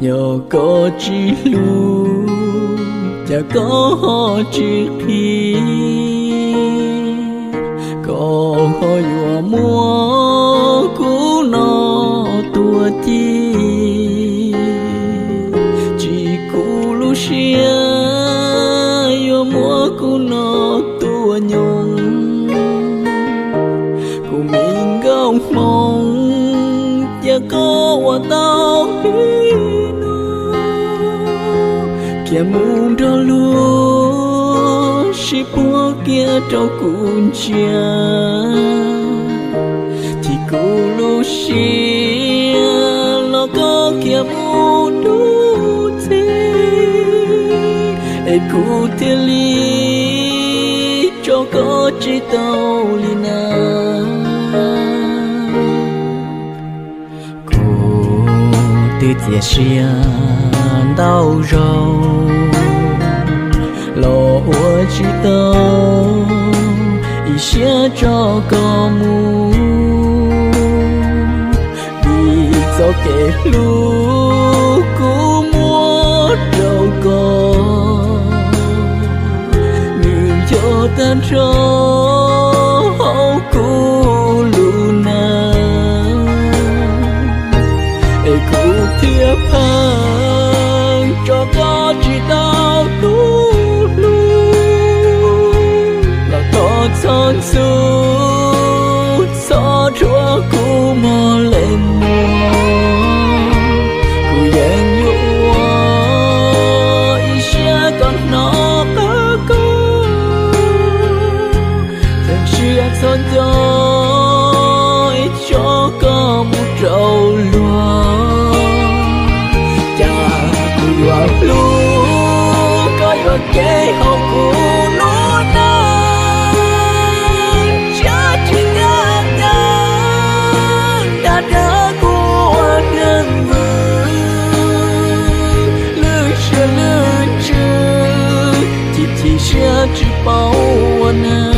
Yog koj tsis hlub, cas koj ho tsis qhia, koj ho yuav muab kuv no tua ci. Tsis kuv lub siab yuav muab kuv no tua nyoog. Kuv me nkauj hmoob, cia koj ua tau li no, khiav mus nrog luag sib puag kiag rau kuv ntsia. Chim kuv lub siab los koj khiav mus dub txeeg, es kuv thiaj li tso koj tsis tau li na. Kuv twb txias sia ntau zaus los ua tsis tau ib siab tso koj mus, vim txoj kev hlub kuv muab rau koj, nws nco tag nrho hauv kuv lub neej, es kuv thiaj pheej tso koj tsis tau tus hlub. Los thov txhob ntxub, txhob rhuav kuv mog leej muam, kuv yeej yuav ua ib siab kom hnov qab koj, thiab siab txhob nco, tso koj mus rau luag. Cas kuv yuav hlub koj yuam kev hauv kuv lub neej, siab tsis ntev ntev, dag dag kuv ua neeg vwm, lwj siab lwj ntsws, chim chim siab tsis paub ua neeg.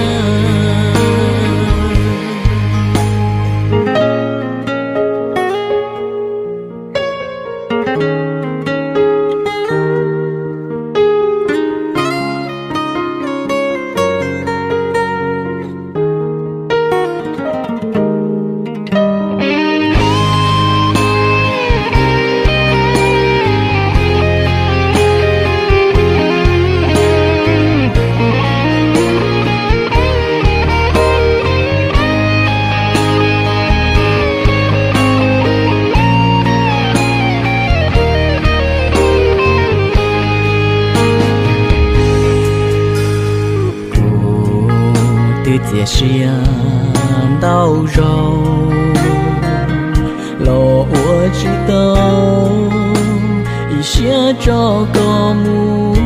Kuv twb txias sia ntau zaus los ua tsis tau ib siab tso koj mus,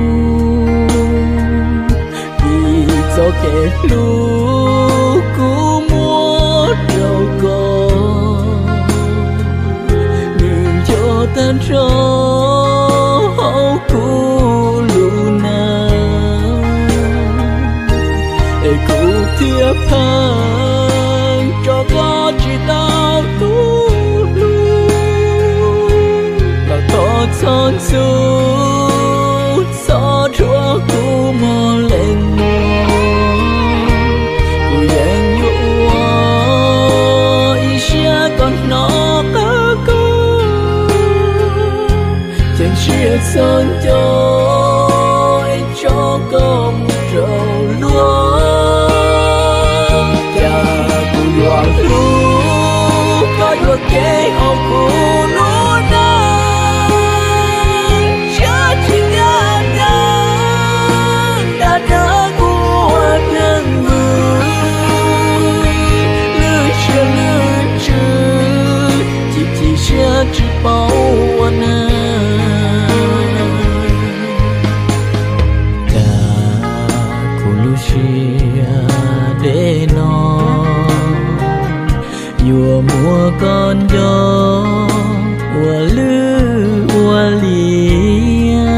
vim txoj kev hlub kuv muab rau koj, nws nco tag nrho hauv kuv lub neej, es kuv thiaj pheej tso koj tsis tau tus hlub. Los thov txhob ntxub, txhob rhuav kuv mog leej muam, kuv yeej yuav ua ib siab kom hnov qab koj, ceev siab txhob nco, tso koj mus rau luag. Cas kuv yuav hlub koj yuam kev hauv kuv lub neej, siab tsis ntev ntev, dag dag kuv ua neeg vwm, lwj siab lwj ntsws, chim chim siab tsis paub ua neeg. Cas kuv lub siab deb no yuav muab koj nco ua lwj ua liam,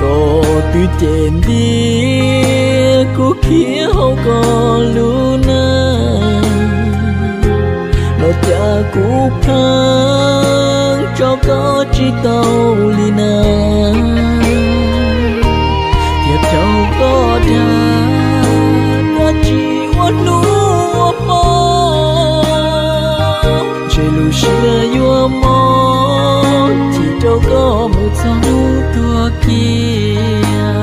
koj twb cem ntiag kuv khiav hauv koj lub neej, los cas kuv pheej tso koj Tsis tau li na, thiab rau koj dag, koj tsis ua hnub ua hmo, ntshe lub siab yuav mob, chim rau koj mus txog hnub tuag kiag.